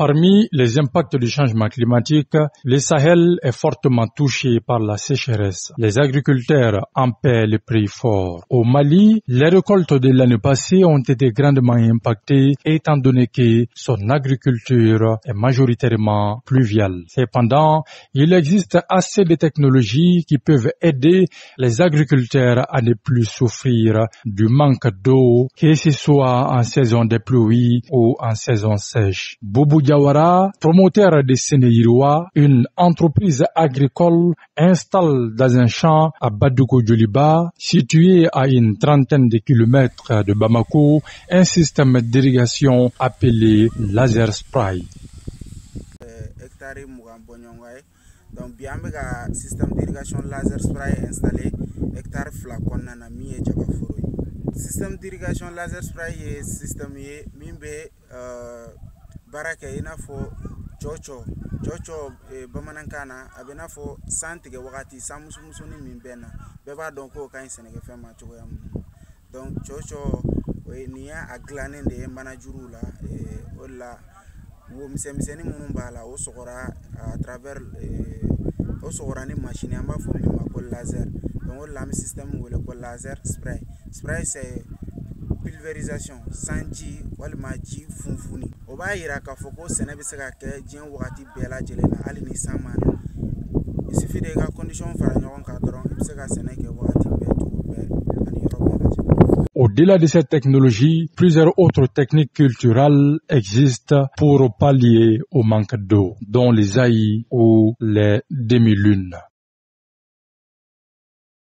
Parmi les impacts du changement climatique, le Sahel est fortement touché par la sécheresse. Les agriculteurs en paient le prix fort. Au Mali, les récoltes de l'année passée ont été grandement impactées étant donné que son agriculture est majoritairement pluviale. Cependant, il existe assez de technologies qui peuvent aider les agriculteurs à ne plus souffrir du manque d'eau, que ce soit en saison des pluies ou en saison sèche. Boubou Diawara, promoteur de Sénéiroua, une entreprise agricole, installe dans un champ à Badoukou Djoliba, situé à une trentaine de kilomètres de Bamako, un système d'irrigation appelé laser spray. Hectare 20 bɔɲɔgɔn ye. Donc bi, an bɛ ka système d'irrigation laser spray installé hectare 2 kɔnɔna na, min ye jabaforo ye. Système d'irrigation laser spray ye système ye min bɛ baara kɛ i n'a fɔ cɔcɔ cɔcɔ. Bamanankan na, a bɛ n'a fɔ san tigɛ wagati, san musumusunin min bɛ na, bɛɛ b'a dɔn k'o ka ɲi sɛnɛkɛfɛn ma cogoya min na. Donc cɔcɔ, o ye nin ye, a dilannen de ye manajuruw la. O de la, wo misɛnmisɛnnin minnu b'a la, o sɔgɔra à travers, o sɔgɔra ni machine, an b'a fɔ min ma ko laser. Donc o de la, an bɛ système wele ko laser spray. Spray, c'est pulvérisation, sanji walima ji funfunni. O b'a yira k'a fɔ ko sɛnɛ bɛ se ka kɛ diɲɛ wagati bɛɛ lajɛlen na, hali ni san ma na. Il suffit de i ka condition fara ɲɔgɔn kan dɔrɔn, i bɛ se ka sɛnɛ kɛ wagati bɛɛ, cogo bɛɛ ani yɔrɔ bɛɛ lajɛlen. Au-delà de cette technologie, plusieurs autres techniques culturelles existent pour pallier au manque d'eau, dont les ailles ou les demi-lunes.